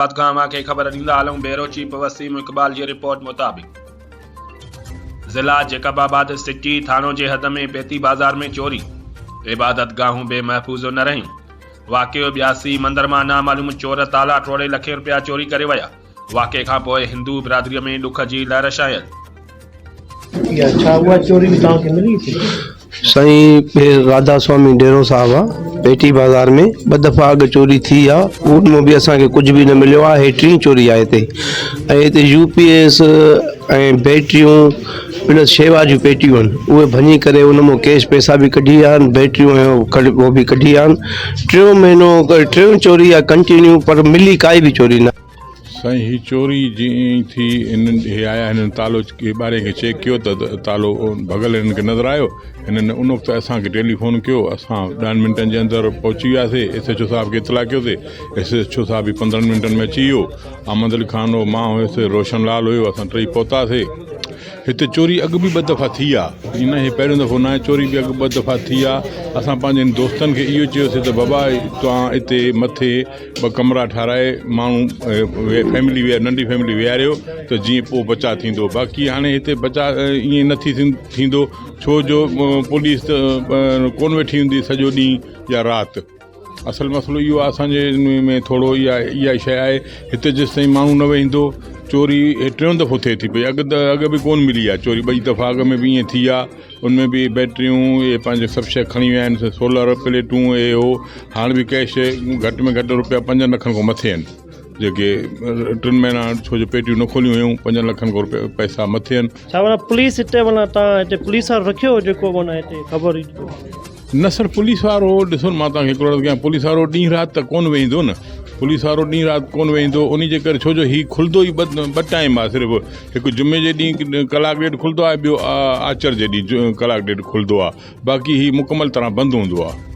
آباد کان اوهان کي خبر ڏيندا هلون بيورو چيف وسيم اقبال جي رپورٽ مطابق ضلع جيڪب آباد سٽي ٿاڻو جي حد ۾ پيتي بازار ۾ چوري عبادت گاهون به محفوظ نه رهيون واقعو ٻياسي مندر مان نامعلوم چور تالا ٽوڙي لکين رپيا چوري ڪري ويا واقعي کان پوء هندو برادري ۾ ڏک جي لهر ڇانيل. ڇا اها چوري به توهان کي ملي ٿي؟ سائين هي راڌا سوامي ڊيرو صاحب آ پيٽي بازار ۾ ٻه دفعا اڳ چوري ٿي آ ان مان به اسان کي ڪجهه به نه مليو آ هي ٽين چوري آ هتي ۽ هتي يو پي ايس ۽ بيٽريون پلس شيوا جون پيٽيون آهن اهي ڀڃي ڪري ان مان ڪيش پئسا به ڪڍي ويا آهن بيٽريون ۽ اهو به ڪڍي ويا آهن ٽيون مهينو ٽيون چوري آ ڪنٽينيو پر ملي ڪائي به چوري نه. سائين هي چوري جيئن ئي ٿي هنن هي آيا هنن تالو ٻارهين کي چيڪ ڪيو ته تالو ڀڳل هنن کي نظر آيو هنن ان وقت اسان کي ٽيليفون ڪيو اسان ڏهن منٽن جي اندر پهچي وياسي ايس ايڇ او صاحب کي اطلاع ڪيوسي ايس ايڇ او صاحب به پندرهن منٽن ۾ اچي ويو احمد علي خان هو مان هيس روشن لال هيو اسان ٽئي پهتاسي هتي چوري اڳ به ٻه دفعا ٿي آ ائين نه هي پهريون دفعو ناهي چوري به اڳ ٻه دفعا ٿي آ اسان پنهنجن دوستن کي اهو چيوسي ته بابا توهان اتي مٿي ٻه ڪمرا ٺاراهي ماڻهو فيملي ويهاريو ننڍي فيملي ويهاريو ته جيئن پوء بچاء ٿيندو باقي هاڻي هتي بچاء ائين نه ٿي ٿيندو ڇو جو پوليس ته ڪونه ويٺي هوندي سڄو ڏينهن يا رات اصل مسئلو اهو آهي اسانجي ان ۾ ٿورو اها اها شيء آهي هتي جيستائين ماڻهو نه ويهندو چوري هي ٽيون دفعو ٿئي ٿي پئي اڳ ته اڳ به ڪونه ملي آهي چوري ٻئي دفعا اڳ ۾ به ائين ٿي آهي ان ۾ به بيٽريون اهي پنهنجو سڀ شيء کڻي ويا آهن سولر پليٽون اهي هو هاڻ به ڪيش گهٽ ۾ گهٽ روپيا پنجن لکن کان مٿي آهن جيڪي ٽن مهينا ڇو جو پيٽيون نه کوليون هيون پنجن لکن کان روپيا پئسا مٿي آهن. ڇا معنيٰ پوليس هتي معنيٰ تان هتي پوليس وارو رکيو هو جيڪو معنيٰ هتي خبر هئي. نه سر پوليس وارو ڏسو نه مان توهان کي هڪڙو عرض ڪيان پوليس وارو ڏينهن رات ته ڪونه ويهندو نه پوليس وارو ڏينهن رات ڪونه ويهندو انهي جي ڪري ڇو جو هي کلندو ئي ٻه ٽائيم آهي صرف هڪ جمعي جي ڏينهن ڪلاڪ ڏيڍ کلندو آهي ٻيو آچر جي ڏينهن ڪلاڪ ڏيڍ کلندو آهي باقي هي مڪمل طرح بند هوندو آهي.